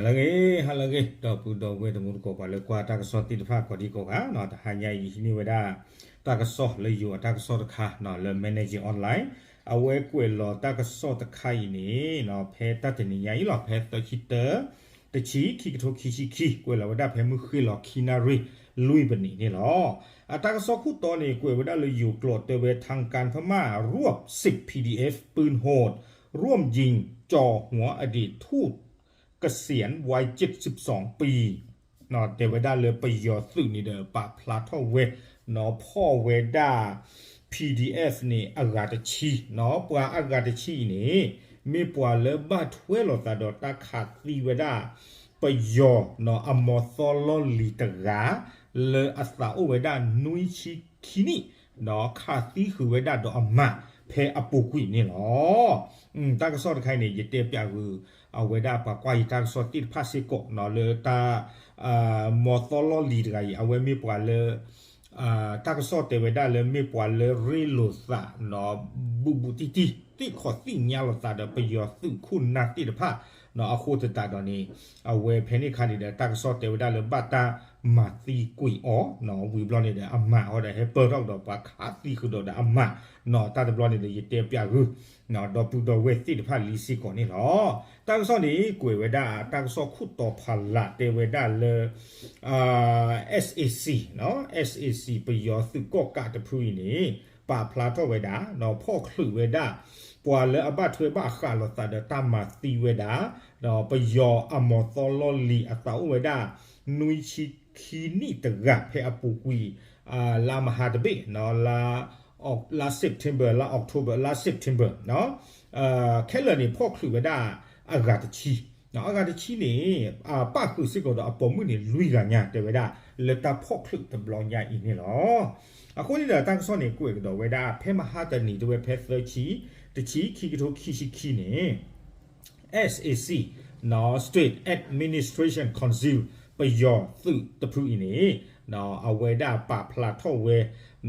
ဟါလၢအဂ့ၤ ဟါလၢအဂ့ၤ ဒီပုၢ်ဒီဝဲၢ်တံၤသကိး ပှၤလၢကွၢ်တၢ်ကစီၣ်သ့ၣ်တဖၣ်ကိးဒံကိးဂၤနီၤ, တဟါညါအံၤ ဟံးန့ၢ်ဝဲဒၣ် တၢ်ကစီၣ်လၢယိၤအတၢ်ကစီၣ်တခါနီၤ လၢ Manager Online အဝဲကွဲးလီၤတၢ်ကစီၣ်တခါအံၤန့ၣ်နီၤ ဖဲတၢ်တနံၤညါအံၤလီၤ ဖဲသၢဆံတၢ တဆံ ခံကထိခံဆံခံ ကွဲးလီၤဝဲဒၣ်ဖဲမုၢ်ဃ့ၢ်လီၤခံနၣ်ရံၣ် လွံၢ်မံးနံးန့ၣ်လီၤ. အတၢ်ကစီၣ်ခိၣ်တီန့ၣ် ကွဲးဝဲဒၣ်လၢယိၤကျိာ်တဲဝဲ ทางการพม่ารวบสิบ PDF ปืนโหด ร่วมยิงจ่อหัวอดีตทูตเกษียณวัยเจ็ดสิบสองปี တဲဝဲဒၣ်လၢပယီၤသုးန့ၣ်ဒီး ပာ်ဖျါထီၣ်ဝဲနီၤ ဖီၣ်ဝဲဒၣ် PDF န့ၣ် အဂၤတဆံနီၤ, ပှၤအဂၤတဆံအံၤန့ၣ် မ့ၢ်ပှၤလၢဘၣ်ထွဲလိာ်သးဒီးတၢ်ခးသံဝဲဒၣ် ပယီၤနီၤ အမီၤသီလီၢ်လံၤတဂၤ လၢအသးအိၣ်ဝဲဒၣ်နွံဆံခံနံၣ်ဒီး ခးသံဃုာ်ဝဲဒၣ်ဒီးအမး ဖဲအပူၤကွံာ်န့ၣ်လီၤ. တၢ်ကစီၣ်တခါအံၤန့ၣ် ယတဲပျးဂုာ် အဝဲဒၣ်ပှၤကွၢ်ယတၢ်ကစီၣ်သ့ၣ်တဖၣ်စ့ၢ်ကီးနီၤ လၢတၢ် မီၤသီလီၢ်လံၤတဂၤအံၤ အဝဲမ့ၢ်ပှၤလၢ တၢ်ကစီၣ်တဲဝဲဒၣ်လၢမ့ၢ်ပှၤလၢရ့လိာ်သးနီၤ ဘူးဘူးတံၢ်တံၢ် သ့ၣ်ခီၣ်သ့ၣ်ညါလိာ်သးဒီးပယီၤသုးခိၣ်နၢ်သ့ၣ်တဖၣ်နီၤ အဃိသတးဒီးန့ၣ် အဝဲဖဲန့ၣ်အခါန့ၣ်ဒီး တၢ်ကစီၣ်တဲဝဲဒၣ်လၢဘၣ်တၢ်မၤသံကွံာ်အီၤနီၤ ဝံၤဘျီန့ၣ်ဒီး အမးအီၤဒီးဟဲပၢၢ်ထီၣ်ကဒီးပှၤခးသံဃုာ်ဒီးဒီးအမးနီၤ တၢ်တဘျီန့ၣ်ဒီး ယတဲပျးဂုာ် ဒီပုၢ်ဒီဝဲၢ်သ့ၣ်တဖၣ်လံစ့ၢ်ကီးန့ၣ်လီၤ. တၢ်ကစီၣ်န့ၣ် ကွဲးဝဲဒၣ်တၢ်ကစီၣ်ခိၣ်တီဖးလးတဲဝဲဒၣ်လၢ SAC နီၤ SAC ပယီၤသုးကီၣ်ကးတဖုအံၤန့ၣ် ပာ်ဖျါထီၣ်ဝဲဒၣ်နီၤ ဖီၣ်ချုးဝဲဒၣ် ပှၤလၢအဘၣ်ထွဲဘၣ်ဃးလိာ်သးဒီးတၢ်မၤသံဝဲဒၣ် ဒီးပယီၤအမီၤသီလီၢ်လံၤအသးအိၣ်ဝဲဒၣ် နွံဆံခံနံၣ်တဂၤ ဖဲအပူၤကွံာ် လါမဟါတဘ့ၣ်နီၤ လါ လါ September လါ October လါ September နီၤ ခဲလၢာ်န့ၣ် ဖီၣ်ချုးဝဲဒၣ်အဂၤတဆံ အဂၤတဆံန့ၣ် ပၣ်ဃုာ်စ့ၢ်ကီးဒီးအပိာ်မုၣ်န့ၣ် လွံၢ်ဂၤညါ တဲဝဲဒၣ် လၢတၢ်ဖီၣ်ချုးတဘျီညါအံၤန့ၣ်လီၤ. အဃိန့ၣ်ဒီး တၢ်ကစီၣ်န့ၣ် ကွဲးကဒီးဝဲဒၣ် ဖဲမဟါတနံၤ တဲဝဲဖဲသၢဆံ တဆံ ခံကထိခံဆံခံန့ၣ် SAC နီၤ State Administration Council ပယီၤသုးတဖုအံၤန့ၣ် အဝဲဒၣ်ပာ်ဖျါထီၣ်ဝဲ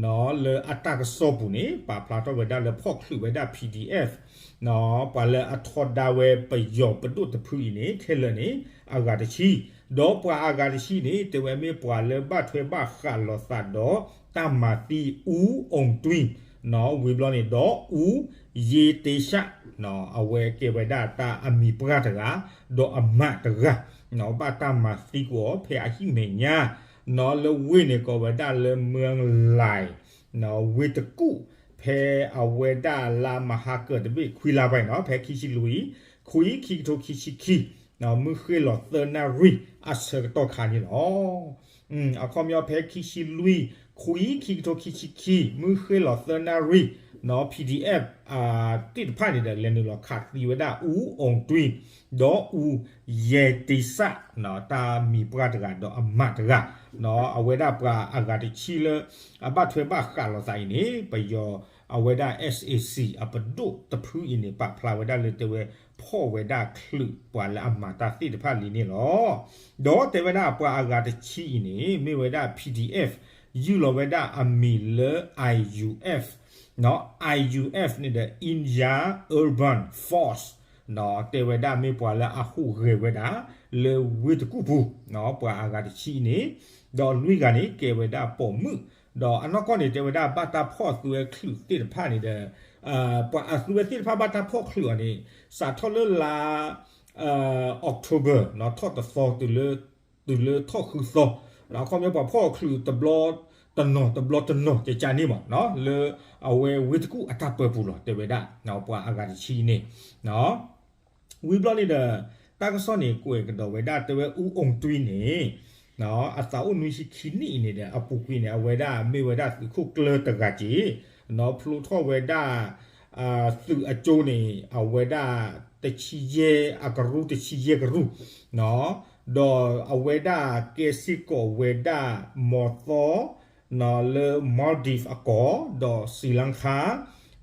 နီၤ လၢအတၢ်ကစီၣ်ပူၤန့ၣ် ပာ်ဖျါထီၣ်ဝဲဒၣ်လၢဖီၣ်ချုးဝဲဒၣ် PDF နီၤ ပှၤလၢအထီဒါဝဲပယီၤပဒိၣ်တဖုအံၤန့ၣ် ခဲလၢာ်န့ၣ် အဂၤတဆံ ဒီးပှၤအဂၤတဆံန့ၣ် တဲဝဲမ့ၢ်ပှၤလၢဘၣ်ထွဲဘၣ်ဃးလိာ်သးဒီး တၢ်မၤသံ အူအီၣ်တွံ နီၤ ဝံၤဘျီန့ၣ်ဒီး အူ ယ့တ့ၡၣ် နီၤ အဝဲကဲဝဲဒၣ်တၢ်အမံၤပှၢ်တဂၤ ဒီးအမးတဂၤ နီၤ ဘၣ်တၢ်မၤသံကွံာ်အီၤ ဖဲအဟံၣ်မဲာ်ညါ နီၤ လၢဝ့ၢ်န့ၣ်ကိးဝဲဒၣ်လၢ မၢလၢၢ် နီၤ ဝ့ၢ်တကူၣ် ဖဲအဝဲဒၣ်လါမဟါကၢၤတဘ့ၣ် ခွံလါဘၣ်နီၤ ဖဲခံဆံလွံၢ် ခွံ ခံကထိခံဆံခံ နီၤ မုၢ်ဃ့ၢ်လီၤသၢနၣ်ရံၣ်အဆၢကတီၢ်ခါန့ၣ်လီၤ. အခီပညီဖဲခံဆံလွံၢ် ခွံ ခံကထိခံဆံခံ မုၢ်ဃ့ၢ်လီၤသၢနၣ်ရံၣ် နီၤ PDF သ့ၣ်တဖၣ်န့ၣ်ဒီး လဲၤနုာ်လီၤခးသံဝဲဒၣ် အူအီၣ်တွံ ဒီးအူ ယဲတ့ၢ်စၣ် နီၤ တၢ်မံၤပှၢ်တဂၤ ဒီးအမးတဂၤ နီၤ အဝဲဒၣ်ပှၤအဂၤတဆံလၢ အဘၣ်ထွဲဘၣ်ဃးလိာ်သးအံၤန့ၣ် ပယီၤ အဝဲဒၣ် SAC အပဒိၣ်တဖုအံၤန့ၣ် ပာ်ဖျါဝဲဒၣ်လၢတဲဝဲ ဖီၣ်ဝဲဒၣ်ချုးပှၤလၢအမၤတၢ်သ့ၣ်တဖၣ်လံန့ၣ်လီၤ. ဒီးတဲဝဲဒၣ်ပှၤအဂၤတဆံအံၤန့ၣ် မ့ၢ်ဝဲဒၣ် PDF ယုၢ်လီၤဝဲဒၣ်အမံၤလၢ IUF နီၤ IUF န့ၣ်ဒီး Indian Urban Force နီၤ တဲဝဲဒၣ်မ့ၢ်ပှၤလၢအဟူးဂဲၤဝဲဒၣ် လၢဝ့ၢ်တကူၣ်ပူၤ နီၤ ပှၤအဂၤတဆံန့ၣ် ဒီးလွံၢ်ဂၤန့ၣ် ကဲဝဲဒၣ်ပိာ်မုၣ် ဒီးအနီၢ်ကီၢ်န့ၣ် တဲဝဲဒၣ်ဘၣ်တၢ်ဖီၣ်အသုဝဲချုးသ့ၣ်တဖၣ်န့ၣ်ဒီး ပှၤအသုဝဲသ့ၣ်တဖၣ်ဘၣ်တၢ်ဖီၣ်ချုးအီၤန့ၣ် စးထီၣ်လၢလါ October နီၤ ထီၣ်တသီ တုၤလၢထီၣ်ဃုသီ အခီပညီပှၤဖီၣ်ချုးတဘျီတနီၤ တဘျီတနီၤ ကကန့ၣ်မး လၢအဝဲဝ့ၢ်တကူၣ်အတၢ်ပၢပူၤလီၤ တဲဝဲဒၣ် ပှၤအဂၤတဆံန့ၣ် ဝံၤဘျီန့ၣ်ဒီး တၢ်ကစီၣ်န့ၣ် ကွဲးကဒီးဝဲဒၣ် တဲဝဲ အူအီၣ်တွံန့ၣ် အသးအိၣ်နွံဆံခံနံၣ်အံၤန့ၣ်ဒီး အပူၤကွံာ်န့ၣ် အဝဲဒၣ်မ့ၢ်ဝဲဒၣ်သုးခိၣ်ကျၢၢ်တဂၤက့ၤ နီၤ ဖျိထီၣ်ဝဲဒၣ် သုးအကၠိန့ၣ် အဝဲဒၣ်တဆံယဲၢ်အကရူၢ် တဆံယဲၢ်ကရူၢ် နီၤ ဒီးအဝဲဒၣ်ကဲစ့ၢ်ကီးဝဲဒၣ်မီၤသီ နီၤ လၢ Maldives အကီၢ် ဒီး Sri Lanka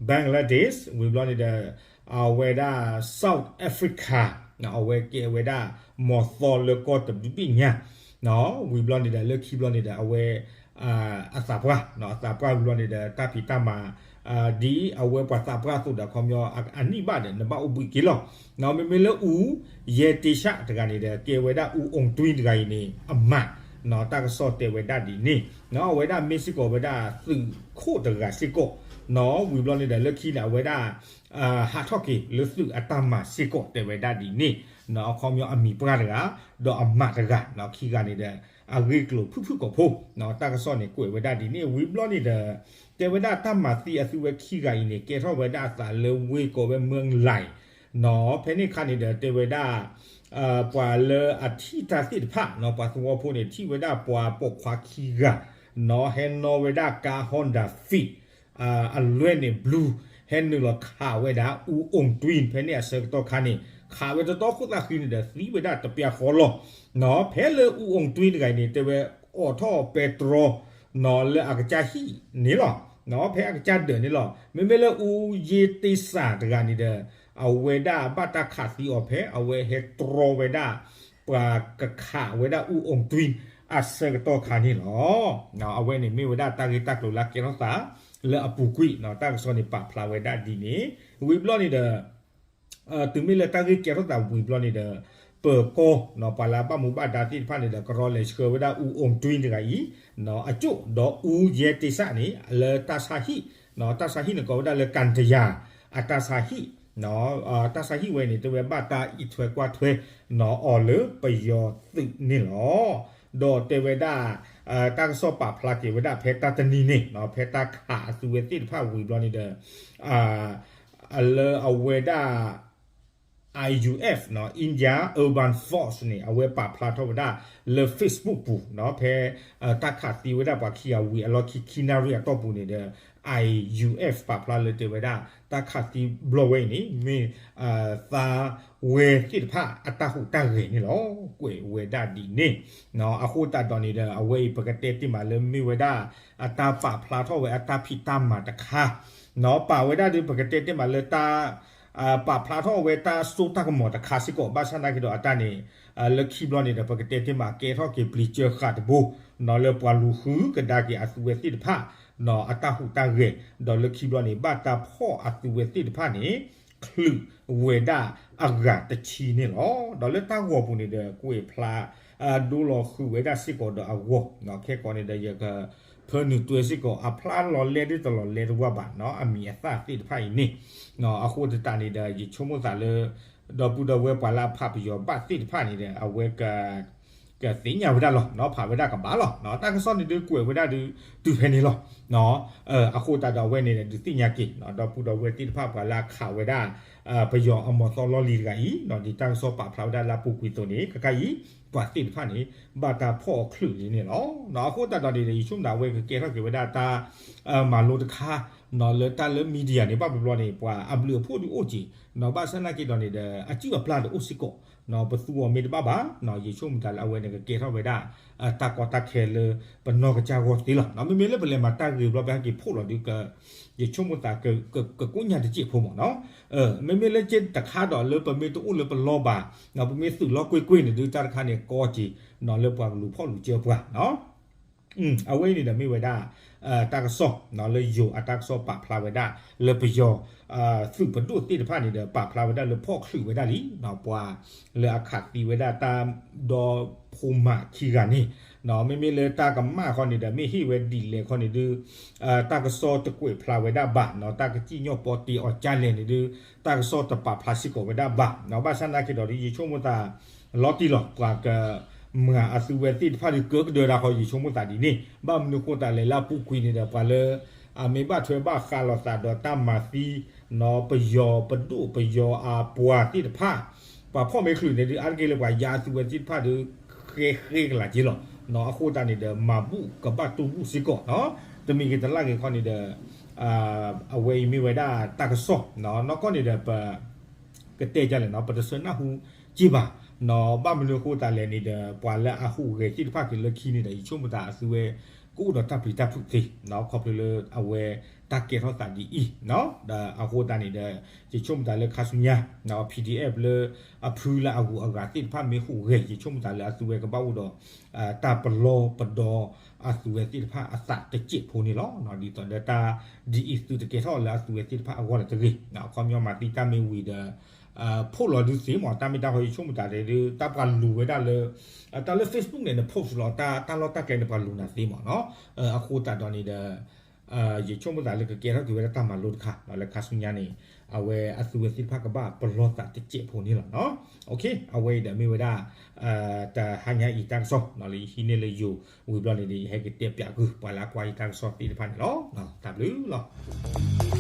Bangladesh ဝံၤဘျီန့ၣ်ဒီး အဝဲဒၣ် South Africa နီၤ အဝဲကဲဝဲဒၣ်မီၤသီလၢကီၢ်တဘ့ၣ်ညါ နီၤ ဝံၤဘျီန့ၣ်ဒီး လၢခံဘျီန့ၣ်ဒီး အဝဲ အသးပှၢ်, အသးပှၢ်ဝံၤဘျီန့ၣ်ဒီး တၢ်ဖံးတၢ်မၤ ဒ်အဝဲပှၤသးပှၢ်အသိးဒီး ခီပညီအနံၣ်ဘၣ်ဒီး နဘၣ်အိၣ်ဘှံးက့ၤလီၤ. မ့မ့ၢ်လၢအူ ယဲတ့ၡးတဂၤန့ၣ်ဒီး ကဲဝဲဒၣ်အူအိၣ်တွံတဂၤအံၤန့ၣ် အမး, တၢ်ကစီၣ်တဲဝဲဒၣ်ဒ်န့ၣ်, အဝဲဒၣ်မ့ၢ်စ့ၢ်ကီးဝဲဒၣ်သုးခိၣ်တဂၤစ့ၢ်ကီး, ဝံၤဘျီန့ၣ်ဒီး လၢခံန့ၣ် အဝဲဒၣ် ဟးထီၣ်က့ၤလၢသုးအတၢ်မၤစ့ၢ်ကီးတဲဝဲဒၣ်ဒ်န့ၣ်, အခီပညီအမံၤပှၢ်တဂၤ ဒီးအမးတဂၤ, ခံဂၤန့ၣ်ဒီး အဂ့ၢ်ကျိၤဖုၣ်ဖုၣ်ကိာ်ဖိ, တၢ်ကစီၣ်န့ၣ်ကွဲးဝဲဒၣ်ဒ်န့ၣ် ဝံၤဘျီန့ၣ်ဒီး တဲဝဲဒၣ်တၢ်မၤသံအသုဝဲခံဂၤအံၤန့ၣ် ကဲထီၣ်ဝဲဒၣ်အသးလၢဝ့ၢ်ကိးဝဲ မၢလၢ် ဖဲန့ၣ်အခါန့ၣ်ဒီး တဲဝဲဒၣ် ပှၤလၢအထံၣ်တၢ်သ့ၣ်တဖၣ် ပှၤသဝီဖိန့ၣ် ထံၣ်ဝဲဒၣ်ပှၤပိာ်ခွါခံဂၤ ဟဲနီၣ်ဝဲဒၣ်ကါ Honda Fit အလွဲၢ်န့ၣ် blue ဟဲနုာ်လီၤခးဝဲဒၣ် အူအိၣ်တွံ ဖဲန့ၣ်အဆၢကတီၢ်ခါန့ၣ် ခးဝဲတတီခိၣ်သၣ်ဃံန့ၣ်ဒီး သံဝဲဒၣ်တပျၢၤဃီလီၤ. ဖဲလၢအူအိၣ်တွံတဂၤအံၤန့ၣ် တဲဝဲ အိးထီၣ်ပဲတြီ လၢအကစၢ်ဟံၣ်န့ၣ်လီၤ. ဖဲအကစၢ်ဒၢးန့ၣ်လီၤ. မ့မ့ၢ်လၢအူယ့တ့စၢ်တဂၤန့ၣ်ဒီး အဝဲဒၣ်ဘၣ်တၢ်ခးသံအီၤဖဲ အဝဲဟဲတြီဝဲဒၣ် ပှၤကခးဝဲဒၣ်အူအိၣ်တွံ အဆၢကတီၢ်ခါန့ၣ်လီၤ. အဝဲန့ၣ်မ့ၢ်ဝဲဒၣ်တၢ်ဂ့ၢ်တၢ်ကျိၤလၢကဲထီၣ်သး လၢအပူၤကွံာ် တၢ်ကစီၣ်န့ၣ်ပာ်ဖျါဝဲဒၣ်ဒ်န့ၣ် ဝံၤဘျီန့ၣ်ဒီး တုၤမ့ၢ်လၢတၢ်ဂ့ၢ်ကဲထီၣ်သးဝံၤဘျီန့ၣ်ဒီး ပၢၤကီၢ် ပှၤလၢအဘၣ်မူဘၣ်ဒါသ့ၣ်တဖၣ်န့ၣ်ဒီး ကရီလဲၤဆှၢဝဲဒၣ်အူအိၣ်တွံတဂၤအံၤ အကၠိၣ်ဒီးအူယဲတ့စၢ်န့ၣ် လၢတၢ်ဆါဟံၣ် တၢ်ဆါဟံၣ်န့ၣ်ကိးဝဲဒၣ်လၢ ကၣ်တယၤ အတၢ်ဆါဟံၣ် တၢ်ဆါဟံၣ်ဝဲန့ၣ် တဲဝဲဘၣ်တၢ်အံးထွဲကွၢ်ထွဲ အီၤလၢပယီၤသုးန့ၣ်လီၤ. ဒီးတဲဝဲဒၣ် တၢ်ကစီၣ်ပာ်ဖျါက့ၤဝဲဒၣ်ဖဲတၢ်တနံၤန့ၣ် ဖဲတၢ်ခးအသုဝဲသ့ၣ်တဖၣ်ဝံၤဘျီန့ၣ်ဒီး လၢအဝဲဒၣ် IUF India Urban Force န့ၣ် အဝဲပာ်ဖျါထီၣ်ဝဲဒၣ်လၢ Facebook ပူၤ ဖဲ တၢ်ခးသံဝဲဒၣ်ပှၤခံဂၤဝံၤအလီၢ်ခံ ခံနၣ်ရံၣ်အတီၢ်ပူၤန့ၣ်ဒီး IUF ပာ်ဖျါလၢတဲဝဲဒၣ် တၢ်ခးသံဘျီဝဲအံၤန့ၣ် မ့ၢ် သးဝဲသ့ၣ်တဖၣ်အတၢ်ဟူးတၢ်ဂဲၤန့ၣ်လီၤ. ကွဲးဝဲဒၣ်ဒ်န့ၣ် အဃိသတးဒီးန့ၣ်ဒီး အဝဲအံၤပကတဲတ့ၢ်မးလၢမ့ၢ်ဝဲဒၣ် အတၢ်ပာ်ဖျါထီၣ်ဝဲအတၢ်ဖံးတၢ်မၤတခါ ပာ်ဝဲဒၣ်ဒီးပကတဲတ့ၢ်မးလၢတၢ် ပာ်ဖျါထီၣ်ဝဲတၢ်စိတၢ်ကမီၤတခါစ့ၢ်ကီး ဘၣ်ဆၣ်သနာ်က့ဒီးအတၢ်န့ၣ် လၢခံဘျီန့ၣ်ဒီး ပကတဲတ့ၢ်မးကဲထီၣ်က့ၤပျံၤစၢဃာ်တဘိ လၢပှၤလူၤဃုကဒါက့ၤအသုဝဲသ့ၣ်တဖၣ် အတၢ်ဟူးတၢ်ဂဲၤ ဒီးလၢခံဘျီန့ၣ် ဘၣ်တၢ်ဖီၣ်အသုဝဲသ့ၣ်တဖၣ်န့ၣ် ချုးဝဲဒၣ်အဂၤတဆံန့ၣ်လီၤ. ဒီးလၢတၢ်ဂီၤပူၤန့ၣ်ဒီး ကွဲးဖျါ ဒိလီၤဃုာ်ဝဲဒၣ်စ့ၢ်ကီးဒီးအဂီၢ် ခဲကိာ်န့ၣ်ဒီး ယကဖၢနုာ်တွဲစ့ၢ်ကီး အဖျါလီၤလဲဒ်တလီၤလဲတဝၢ်ဘၣ် အမံၤအသၣ်သ့ၣ်တဖၣ်အံၤန့ၣ် အဃိသတးန့ၣ်ဒီး ယဆိကမိၣ်သးလၢ ဒီပုၢ်ဒီဝဲၢ်ပှၤလၢအဖးပယီၤဘၣ်သ့ၣ်တဖၣ်န့ၣ်ဒီး အဝဲ ကသ့ၣ်ညါဝဲဒၣ်လီၤ ဖးဝဲဒၣ်ကဘၣ်လီၤ. တၢ်ကစီၣ်န့ၣ်ဒုးကွဲးဝဲဒၣ်ဒုးတုၤဖဲန့ၣ်လီၤ. အဃိသတးဒီးအဝဲန့ၣ်ဒုးသ့ၣ်ညါက့ၤ ဒီပုၢ်ဒီဝဲၢ်သ့ၣ်တဖၣ်ပှၤလၢအခးဝဲဒၣ် ပယီၤအမီၤသီလီၢ်လံၤတဂၤအံၤ ဒ်တၢ်ကစီၣ်ပာ်ဖျါဝဲဒၣ်လၢအပူၤကွံာ်အသိးန့ၣ် ခဲခါအံၤ ပှၤသ့ၣ်တဖၣ်န့ၣ် ဘၣ်တၢ်ဖီၣ်အီၤချုးလံန့ၣ်လီၤ. အဃိသတးဒီးန့ၣ်ဒီး ယဆိကမိၣ်သးအဝဲကကဲထီၣ်က့ၤဝဲဒၣ်တၢ် မၤလိတခါ လၢတၢ်လၢ media န့ၣ် ဘၣ်ဘျီဘျီန့ၣ် ပှၤအဘျုးအဖှိၣ်ဒုးအိၣ်က့ၤ ဘၣ်ဆၣ်သနာ်က့ဒီးန့ၣ်ဒီး အစုၣ်အပျၢ်တအိၣ်စ့ၢ်ကီး ပသူအီၤမ့ၢ်တဘၣ်ဘၣ် ယဆိကမိၣ်တၢ်လၢအဝဲန့ၣ်ကကဲထီၣ်ဝဲဒၣ် တၢ်ကီတၢ်ခဲလၢ ပနီၢ်ကစၢ်ဂီၢ်သ့လီၤ. မ့မ့ၢ်လၢပလဲၤမၤတၢ်ဂ့ၤဘျီ ပဟဲက့ၤဖှိၣ်လီၤဒုး ယဆိကမိၣ်သး ကကိညၢ်တစဲးဖိမးနီၤ. မ့မ့ၢ်လၢက့တခါဒီးလၢပမ့ၢ်တအိၣ်လၢပလီၢ်ဘၣ် ပမ့ၢ်သုးလီၢ်ကွ့ၢ်ကွ့ၢ်န့ၣ်ဒုး တၢ်တခါန့ၣ်ကီက့ၤ လၢပှၤကလူၤဖီၣ်လူၤစၢပှၤ အဝဲအံၤန့ၣ်ဒီးမ့ၢ်ဝဲဒၣ် တၢ်ကစီၣ် လၢယိၤအတၢ်ကစီၣ်ပာ်ဖျါဝဲဒၣ် လၢပယီၤ သုးပဒိၣ်သ့ၣ်တဖၣ်န့ၣ်ဒီး ပာ်ဖျါဝဲဒၣ်လၢဖီၣ်ချုးဝဲဒၣ်လံ ပှၤလၢအခးသံဝဲဒၣ်တၢ်ဒီဖိမးခံဂၤန့ၣ် မ့မ့ၢ်လၢတၢ်ကမၣ်ခီန့ၣ်ဒီး မ့ၢ်ဟ့ၣ်ဝဲဒ်လဲၣ်ခီန့ၣ်ဒုး တၢ်ကစီၣ်တကွဲးဖျါဝဲဒၣ်ဘၣ် တၢ်ကစံၣ်ညီၣ်ပီတ့အီၤကၢ်လဲၣ်န့ၣ်ဒုး တၢ်ကစီၣ်တပာ်ဖျါစ့ၢ်ကီးဝဲဒၣ်ဘၣ် ဘၣ်ဆၣ်သနာ်က့ဒီး ယဆိကမိၣ်သး လီၤတံၢ်လီၤ ပှၤကမၤအသုဝဲသ့ၣ်တဖၣ်ဒုးကၢကဒၢဒၣ်ဃီ ယဆိကမိၣ်သးဒ်န့ၣ် ဘၣ်မနုၤဃိသတးလဲၣ်လၢအပူၤကွံာ်န့ၣ်ဒီး ပှၤလၢ အမ့ၢ်ဘၣ်ထွဲဘၣ်ဃးလိာ်သးဒီးတၢ်မၤသံ ပယီၤပဒိၣ်ပယီၤအပှၤသ့ၣ်တဖၣ် ပှၤဖီၣ်မ့ၢ်ချုးန့ၣ်ဒုး အါတက့ၢ်လၢပှၤယါအသုဝဲသ့ၣ်တဖၣ်ဒုး ဃဲဃဲကလာ်က့လီၤ. အဃိသတးန့ၣ်ဒီး မၤဘူၣ်ကဘၣ်တူၢ်ဘူၣ်စ့ၢ်ကီး တမံၤဂ့ၤတလၢ်ဂ့ၤခီန့ၣ်ဒီး အဝဲအံၤမ့ၢ်ဝဲဒၣ်တၢ်ကစီၣ် နီၢ်ကီၢ်န့ၣ်ဒီးပ ကတဲဒ်လဲၣ်နီၤ ပတဆၢနၢ်ဟူက့ဘၣ် ဘၣ်မနုၤအဃိသတးလဲၣ်န့ၣ်ဒီး ပှၤလၢအဟူးဂဲၤသ့ၣ်တဖၣ်က့ၤလၢခံန့ၣ်ဒီး ယဆိကမိၣ်သးအသုဝဲ ကအိၣ်ဒီးတၢ်ပျံၤတၢ်ဖုးသ့ ခီဖျိလၢအဝဲတၢ်ကဲထီၣ်သးဒ်အံၤ, ဒီးအဃိသတးန့ၣ်ဒီး ယဆိကမိၣ်သးလၢခါဆူညါ PDF လၢအဖုလၢအဂုၤအဂၤသ့ၣ်တဖၣ်မ့ၢ်ဟူးဂဲၤ ယဆိကမိၣ်သးလၢအသုဝဲကဘၣ်အိၣ်ဒီး တၢ်ပလီၢ်ပဒီအသုဝဲသ့ၣ်တဖၣ်အသးတစဲးဖိန့ၣ်လီၤ. ဒ်သိးဒီးတၢ်ဒ်အံၤသုတကဲထီၣ်လၢအသုဝဲသ့ၣ်တဖၣ်အဂီၢ်လၢၤတဂ့ၤ, အခီပညီမၤသံတၢ်မ့ၢ်ဝံၤဒီး post လီၤဒုးသ့မး, တၢ်မ့ၢ်တၢ်ဟီယဆိကမိၣ်သးဒီး တၢ်ပှၤလူၤဝဲဒၣ်လၢ တၢ်လၢ Facebook န့ၣ် န post လီၤ တၢ်လီၢ်တၢ်ကျဲန့ၣ် ပှၤလူၤနၤသ့မးနီၤ. အဃိသတးဒီးန့ၣ်ဒီး ယဆိကမိၣ်သးလၢကကဲထီၣ်က့ၤဝဲဒၣ်တၢ်မၤလိတခါ လၢခါဆူညါန့ၣ် အဝဲအသုဝဲသ့ၣ်တဖၣ်ကဘၣ်ပလီၢ်သးတစဲးဖိန့ၣ်လီၤနီၤ. အဝဲအံၤဒီးမ့ၢ်ဝဲဒၣ် တဟါညါအံၤတၢ်ကစီၣ်လၢယဟံးန့ၢ်လၢယိၤဝံၤဘျီန့ၣ်ဒီး ယဟဲက့ၤတဲပၠးကုၢ် ပှၤလၢအကွၢ်ယတၢ်ကစီၣ်သ့ၣ်တဖၣ်န့ၣ်လီၤ. တၢ်ဘျုးလီၤ.